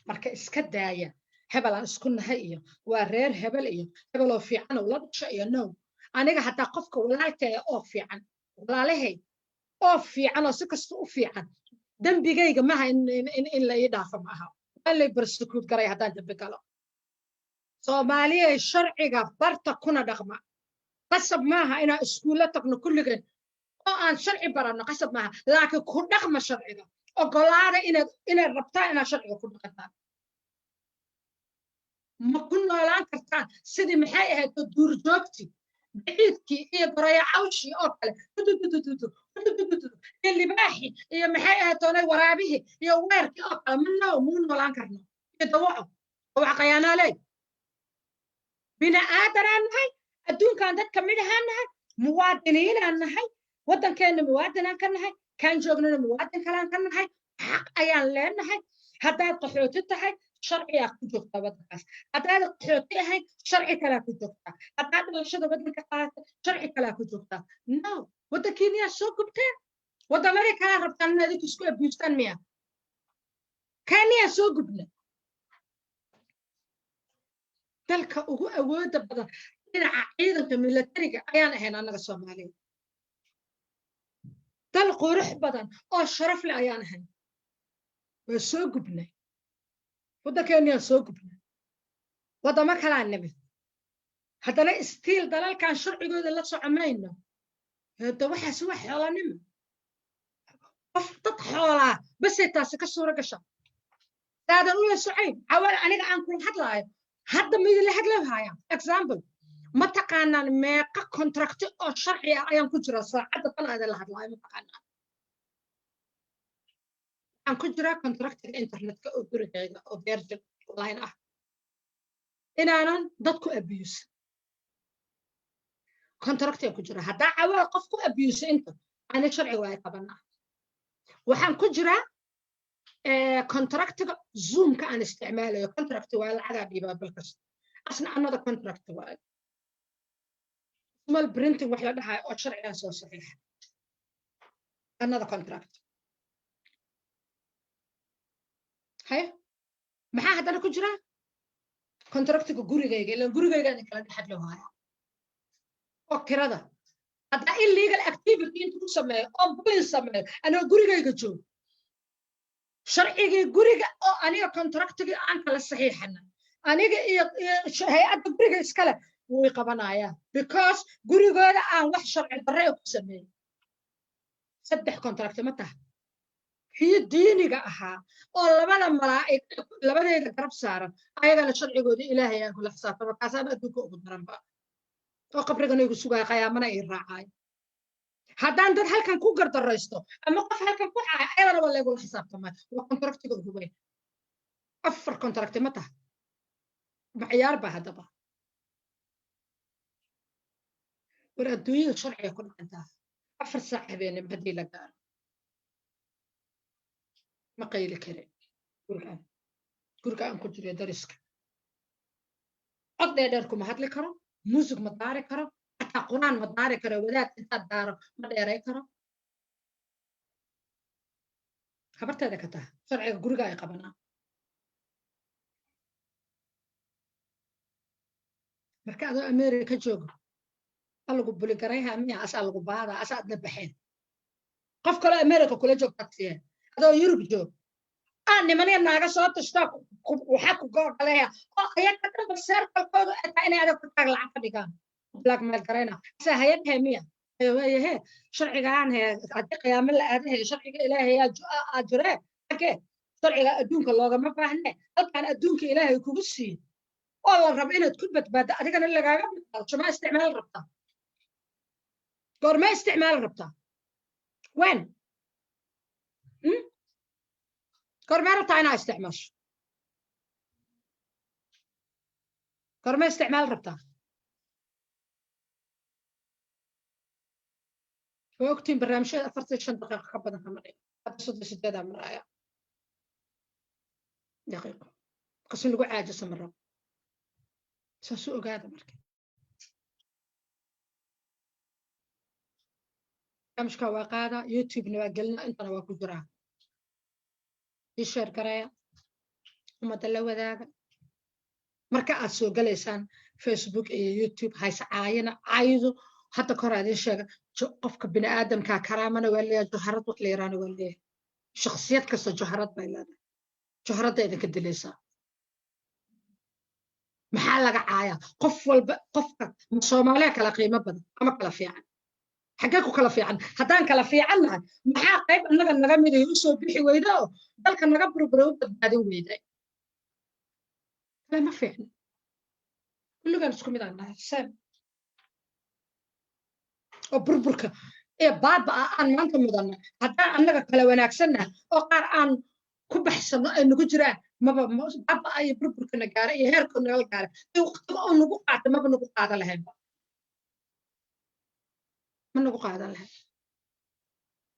Marka iska daaya hebel aan isku nahay iyo waa reer hebel iyo hebeloo fiican oo la dhasho iyo no. Aniga haddaa qofka walaalkaya oo fiican, walaalahay oo fiican oo si kasta u fiican, dembigayga maaha in la ii dhaafo, maaha, waa lay prosecute garay haddaan dembi galo. Soomaaliyay, sharciga barta kuna dhaqma. Qasab maaha inaan iskuulla tagno kulligeen oo aan sharci baranno, qasab maaha, laakiin ku dhaqma sharciga. Ogolaada inaad rabtaan inaad sharciga ku dhaqantaan. Ma ku noolaan kartaan sidii maxay ahayd duurjoogtii, baciidkii iyo goraya cawshii oo kale, iyo libaaxii iyo maxay ahayd toonay waraabihii iyo weerkii oo kale? Ma no, muu noolaan karno iyo dawaco dawaco qayaanaaley. Bini aadanaan nahay, adduunkan dad ka mid ahaan nahay, muwaadiniinaan nahay, waddankeenna muwaadinaan ka nahay, kaan joognana muwaadin kalaan ka nahay, xaq ayaan leenahay. Haddaad qaxooti tahay, sharciyaa ku joogtaa waddankaas. Haddaad qaxooti ahayn, sharci kalaa ku joogtaa. Haddaad dhalashada waddanka qaadata, sharci kalaa ku joogtaa. No, waddankiiniyaa soo gubteen, waddamadii kalaa rabtaan inaad idinku isku abuustaan miya? Kaaniyaa soo gubna. Dalka ugu awooda badan dhinaca ciidanka militariga ayaan ahayn annaga Soomaaliya. Dal qurux badan oo sharaf leh ayaan ahayn. Waa soo gubnay, waddankeenniyaan soo gubnay, waddamo kalaa nimid. Haddana still dalalkan sharcigooda la socomayno. Hada waxaasi waa xoolanimo, qof dad xoolaa basay taasi ka suura gasha. Saadan ula socayn cawal aniga aan kula hadlaayo hadda midila hadlow haaya. Example, ma taqaanaan meeqa contract oo sharci ah ayaan ku jiraa saacadda tan aadin la hadlaayo? Ma taqaanaan? Waxaan ku jiraa contractiga internetka oo gurigayga oo Virgin line ah, inaanan dad ku abuse contractiga ku jira. Haddaa cawaal qof ku abuse inta ani sharciga ay qabanaa. Waxaan ku jiraa contractiga Zoomka aan isticmaalayo. Contract waa lacagaa dhiibaa bil kasta, asna another contract waayo. Small printing wax la dhahayo oo sharcigan soo saxiixa, another contract. Haye, maxaa haddana ku jira? Contractiga gurigayga, ilaan gurigayga idin kala dhexad loo haya oo kirada. Haddaa illegal activity inta ku sameeyo oon bullying sameeyo anigoo gurigayga joogo, sharcigii guriga oo aniga contractigii aan kala saxiixana, aniga iyo hay-adda guriga iskale, way qabanayaan because gurigooda aan wax sharci darre ku sameeyey. Saddex contract ma taha? Kii diiniga ahaa oo labada malaa'ig labadeeda garab saaran, ayagana sharcigooda Ilaahay aan kula xisaabtamo, kaasaaba adduunka ugu daranba oo qabrigana igu sugaya, qayaamana ii raacayo. Haddaan dad halkan ku gardaraysto ama qof halkan ku caayo, ayadana waa laygula xisaabtamay. Waa contractiga ugu weyn. Afar contract ma taha? Ma ciyaar ba haddaba? War adduunyada sharciga ku dhaqantaa. 4 saac habeenimo haddii la gaaro ma qayli karin. Gurigaan, guriga aan ku jiriyo dariska cod dheerdheer kuma hadli karo, muusig ma daari karo, xataa quraan ma daari karo. Wadaad intaad daaro ma dheeray karo. Habarteeda ka taha, sharciga guriga ay qabanaa. Marka adoo America joogo alagu buligarayha miya, asaa lagu baadaa, asaa adna baxeen. Qof kaloo America kula joog tagsiye, adoo Yurub joog aa nimaniya naaga soo tashtaa, waxaa ku googaleya oo ayaga dhanba seerkalkoodu ay tahay inay adag ku taag lacag ka dhigaan, blackmail garayna, asaa hayadhehe miya. Wayahe, sharcigaan he haddii qiyaamo la aadahe, sharciga Ilaahay aa jiree. Xagee sharciga adduunka loogama baahne? Halkaan adduunka Ilaahay kugu siiyo oo la rabo inaad ku badbaaddo, adigana lagaaga badbaado, jamaa isticmaal rabtaa? Goormee isticmaal rabtaa? Wen goormee rabtaa inaa isticmaasho? Goormee isticmaal rabtaa? Waa ogtiin barnaamijyada 45 daqiiqo ka badan kama dhigo. Hadda 38-aa maraya daqiiqo kasin lagu caajiso ma rabo. Saasu ogaada. Marka barnaamijka waa qaada, YouTubena waa gelina, intana waa ku jiraa. Ii share gareeya, ummadda la wadaaga. Marka aad soo galaysaan Facebook iyo YouTube, hayse caayina. Caayidu hadda kor aad ii sheega, qofka bini'aadamkaa karaamana waa leeyahay, joharad wax la yaraana waa leeyahay. Shakhsiyad kasta joharad bay leedahay, joharadda idinka dilaysaa. Maxaa laga caayaa? Qof walba, qofka Soomaaliya kala qiimo badan ama kala fiican? Xaggee ku kala fiican? Haddaan kala fiican nahay, maxaa qayb annaga naga midayo usoo bixi weyda oo dalka naga burburay u badbaadin weyday? Kale ma fiicna, kulligaan isku mid aan nahay, same. Oo burburka iyo baaba aan maanta mudanna, haddaan annaga kala wanaagsannahay oo qaar aan ku baxsano ay nagu jiraan, maba baaba iyo burburkana gaara iyo heerka nagal gaara iyo waqtiga oo nagu qaata maba nagu qaadan lahaynba, ma nagu qaadan lahayn.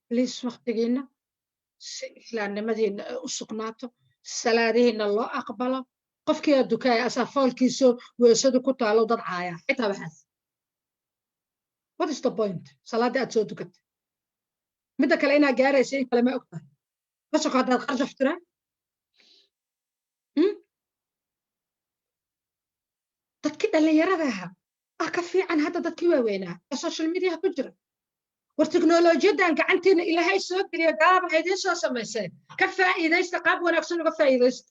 Please, waqtigiina si islaamnimadiina ay u sugnaato, salaadihiina loo aqbalo. Qofkii aa dukaaya asaa foolkiiso weesadu ku taalo dad caaya xitaa waxaas, what is the point? Salaadda aad soo dukatay midda kale inaa gaaraysa in kale ma og tahay? Kasoko haddaad qarshaf tiraa, dadkii dhallinyarada ahaa ah ka fiican hadda dadkii waaweynaa ee social mediaha ku jira. War teknolojiyadan gacantiina Ilaahay soo geliya, gaaba idiin soo samayseen, ka faa'iidaysta, qaab wanaagsan uga faa'iidaysta,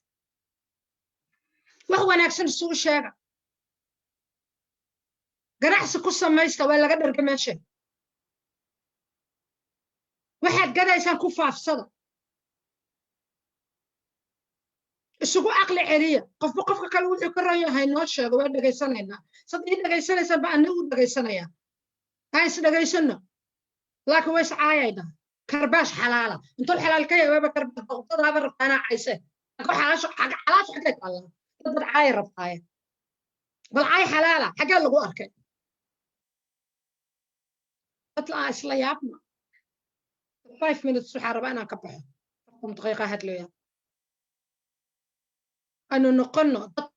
wax wanaagsan isugu sheega, ganacsi ku samaysta. Waa laga dharga meesha. Waxaad gadaysaan ku faafsada, isugu aqli celiya. Qofba qofka kale wuxuu ka ran yahay noo sheego, waa dhegaysanaynaa. Sad ii dhegaysanaysaan ba anna u dhegaysanaya, aan is dhegaysano. Laakiin way iscaayayna. Karbaash xalaala intuu xalaal ka yahay waaba karbaash boqdadaaba rabtaanaa cayse. Xalaashu xaggay taallaa? Dad bad caaya rabtaaye, bal caay xalaala xaggee lagu arkay? Dad la isla yaabna. 5 minutes waxaa rabaa inaan ka baxo, 40 daqiiqa hadlaya. Aanu noqonno dad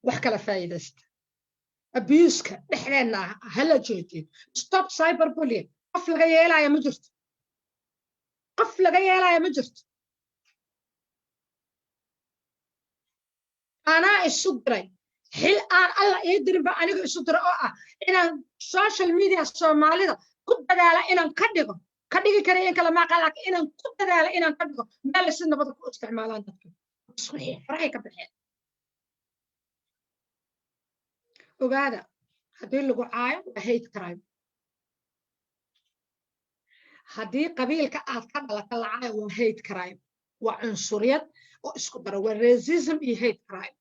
wax kala faa'iidaysta. Abuse-ka dhexdeenna ah hala joojiyo. Stop cyber bullying. Qof laga yeelaya ma jirto, qof laga yeelaya ma jirto. Anaa isu diray xil aan Alla ii dirin ba aniga isu diray, oo ah inaan social media Soomaalida ku dadaala inaan ka dhigo, ka dhigi kara in kale maaqa, laakiin inaan ku dadaala inaan ka dhigo meel si nabada ku isticmaalaan dadka. Wixii farahay ka baxeen. Ogaada, haddii lagu caayo waa hate crime. Haddii qabiilka aad ka dhalata la caayo waa hate crime, waa cunsuriyad oo isku dara, waa racism iyo hate crime.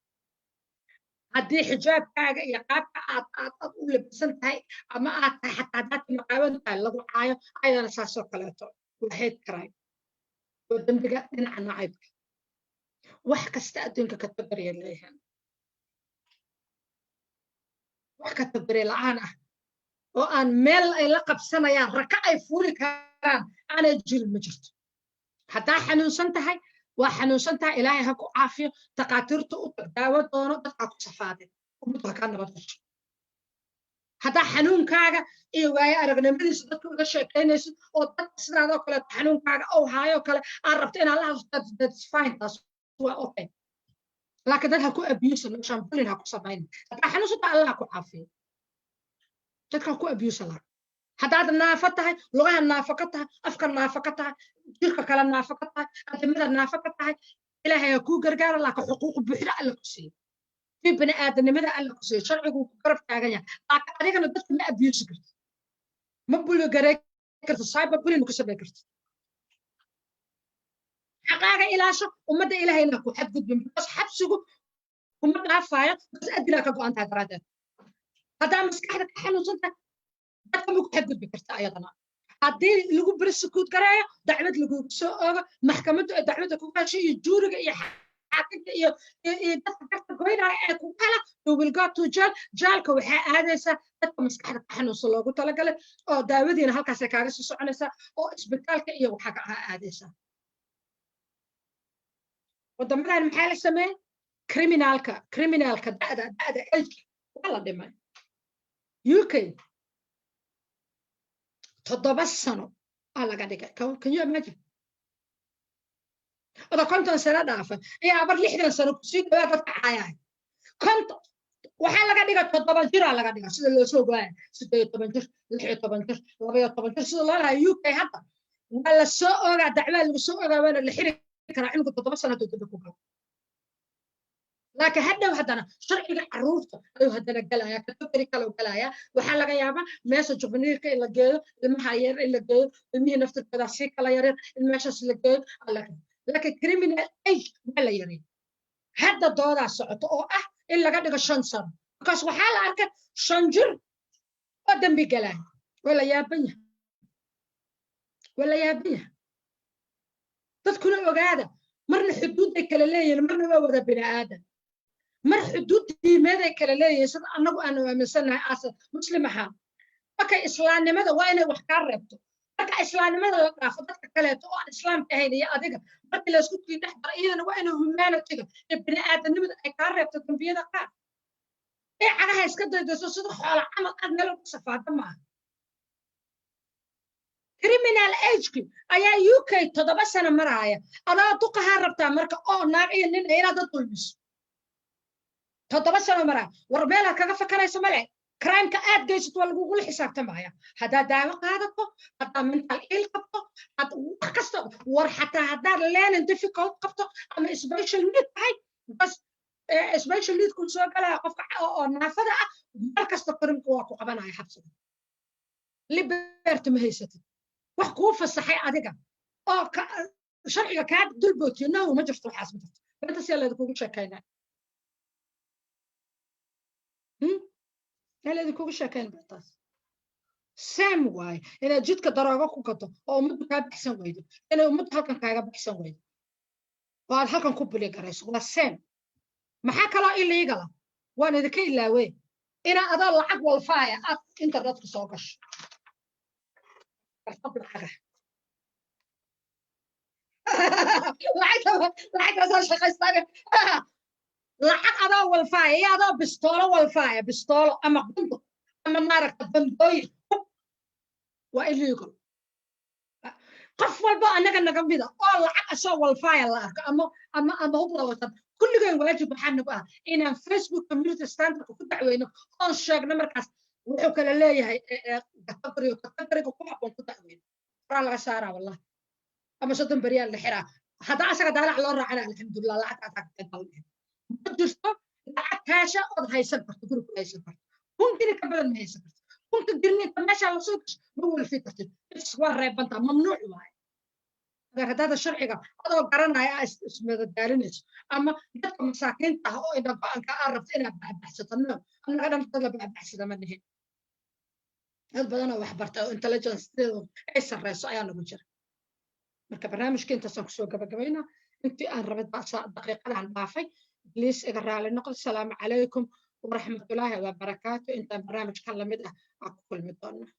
Haddii xijaabkaaga iyo qaabka aad u labisan tahay ama aad tahay, xataa haddaad maqaawan tahay, lagu caayo, ayadana saasoo kaleeto waa hate crime, waa dembiga dhinaca nacaybka. Wax kasta adduunka category leeyahay. Wax category la'aan ah oo aan meel ay la qabsanayaan, raka ay fuuli karaan aanay jirin ma jirto. Haddaa xanuunsan tahay, waa xanuunsan tahay, Ilaahay ha ku caafiyo. Takhaatiirta u tag, daawo doono, dadkaa ku safaadin, ummaddu ha kaa nabad gasho. Haddaa xanuunkaaga iyo waayo aragnimadiisa dadka uga sheekaynaysid oo dadka sidaadoo kaleeto xanuunkaaga ou haayoo kale aad rabto inaad la hadlo, that's fine, taas waa okay, laakiin dad ha ku abuse meeshaan, bullying ha ku samayn. Haddaa xanuunsan tahay, Allah ku caafiyo, dadka ha ku abuse. Laa haddaad naafo tahay, lugaha naafo ka tahay, afka naafo ka tahay, jirka kale naafo ka tahay, adimada naafo ka tahay, Ilaahay ha kuu gargaara, laakiin xuquuq buuxda Alla ku siiyo, fi bini aadanimada Alla ku siiyo, sharcigu ku garab taagan yahay, laakiin adigana dadka ma abuse karto, ma bully garay karto, cyber bullying ku samayn karto. Xaqaaga ilaasho, ummadda Ilaahayna ku xadgudbin, because xabsigu kuma dhaafayo, because adilaa ka go'an tahay daraaddeed. Haddaa maskaxda ka xanuunsan tahay, dadka ma ku xadgudbi karta ayadana. Haddii lagu prosecute gareeyo, dacwad lagugu soo oogo, maxkamaddu ay dacwadda kugu hesho iyo jury-ga iyo xaakimka iyo dadka garta goynaya ee kugu hela, you will go to jail. Jaalka waxaa aadaysaa dadka maskaxda ka xanuunsan loogu talagalay, oo daawadiina halkaasay kaaga sii soconaysaa, oo isbitaalka iyo waxaa ka aadaysaa. Wadamadan maxaa la sameeyey? Criminalka da'da age waa la dhimay. UK 7 sano aa laga dhigay. Can you imagine? Oda 50 sano dhaafay iyo abar 60 sano kusii dhawaa dadka caayahay. 50 waxaa laga dhiga, 7 jiraa laga dhiga sida loo soo goaya, 18 jir, 16 jir, 12 jir, sida loo lahaa. UK hadda waa la soo ogaa, dacwaa lagu soo ogaa, waana la xiri karaa cunuga 7 sano hadduu dambi ku galo. Laakiin hadhow haddana sharciga carruurta ayuu haddana galaya, category kale galaya. Waxaa laga yaabaa meesha juvenile-ka in la geeyo, ilmaha yar in la geeyo, ilmihii naftirkooda sii kala yaryar in meeshaas la geeyo. Laakiin criminal age waa la yaray. Hadda doodaa socoto oo ah in laga dhigo 5 sano, because waxaa la arkay 5 jir oo dembi galaya. Waa la yaaban yahay, waa la yaaban yahay. Dadkuna ogaada, marna xuduudday kala leeyihiin, marna waa wada bini aadan. Mar xuduud diimeeday kala leeyihiin, sida annagu aanu aaminsannahay aasa Muslim ahaan. Marka islaamnimada waa inay wax kaa reebto. Marka islaamnimada la dhaafo, dadka kaleeto oo aan islaamka ahayn iyo adiga markii laysku kii dhex dara, iyadana waa inay humanity-ga iyo bini aadanimada ay kaa reebto dambiyada qaar ee cagaha iska daydayso sida xoola camal aad meel uga safaada maaha. Criminal age-ki ayaa UK 7 sano maraaya. Adaa duqahaa rabtaa marka oo naag iyo nin inaad dad dulmiso. 7 sano maraaya, war meelaad kaga fakarayso male. Crimeka aad geysato waa lagugula xisaabtamaya, haddaad daawo qaadato, haddaad mental ill qabto, wax kasta. War xataa haddaad learning difficult qabto ama special need tahay, bas special need ku soo galaya qofka oo naafada ah, mar kasta crimeka waa ku qabanaya, xabsiga. Liberty ma haysatid. Wax kuu fasaxay adiga oo sharciga kaa dulbootiyo, no, ma jirto. Waxaas ma jirto. Beenta siyaa laydinkugu sheekaynaa? Yaa laydinkugu sheekayn beentaas? Sam waaye inaad jidka daroogo ku gato oo ummaddu kaa baxsan weydo, inay ummaddu halkan kaaga baxsan weydo oo aad halkan ku bully garayso, waa sam. Maxaa kaloo illegal ah? Waan idinka ilaawe inaa adoo lacag walfaaya aad internetka soo gasho lacagaha lacagtaasoo shaqaystaan. Lacag adoo walfaaya iyo adoo bistoolo walfaaya, bistoolo ama bunduq ama maaragta bambooyin, waa illegal. Qof walba annaga naga mida oo lacag asoo walfaaya la arko ama hub la watan, kulligeen waajib waxaa nagu ah inaan Facebook community standardka ku dacweyno oon sheegno. Markaas wuxuu kale leeyahay category, categoryga ku habboon ku dacweyno. Horaa laga saaraa wallahi, ama 30 beriyaa la xiraa. Hadda asaga daalac loo raacana, alxamdulilah, lacagta ma jirto. Lacag kaasha ood haysan karto, guri ku haysan karto, 1000 gini ka badan ma haysan karto. 1000-ka gini inta meeshaa lasoo gasho ma walfi kartid, waa reebantaa, mamnuuc waaye. Haddaada sharciga adoo garanaya aa ismadadaalinayso ama dadka masaakiinta ah oo ina go-aanka aa rabto inaad baxbaxsato, no, annaga dhan dad la baxbaxsada ma nihin. Dad badan oo wax barta oo intelligence ay sarreyso ayaa nagu jira. Marka barnaamijka intaasaan kusoo gabagabaynaa. Intii aan rabay daqiiqadaan dhaafay, please iga raali noqon. Asalaamu calaykum waraxmatullaahi wabarakaatu. Intaan barnaamijkan lamid ah aan ku kulmi doonaa.